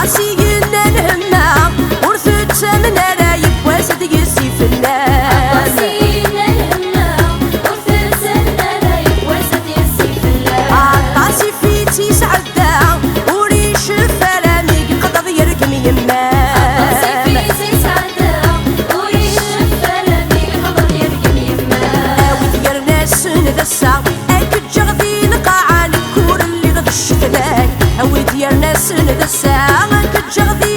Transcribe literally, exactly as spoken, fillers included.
Aṭas i yenna lhemma, ur tettamen ara, yiwwas ad d-yezzi fell-am. Aṭas i yenna lhemma, ur tettamen ara, yiwwas ad d-yezzi fell-am. Aṭas i fit yesɛedda, ur icef ara mi yeqḍeḍ yergem yemma. Aṭas i fit yesɛedda, ur icef ara mi yeqḍeḍ yergem yemma. Awi-d yerna-sen d ass-a, ad k-ǧǧeɣ di lqaɛa, nekk ur lliɣ d ccetla-k. Awi-d yerna-sen d ass-a, ad k-ǧǧeɣ di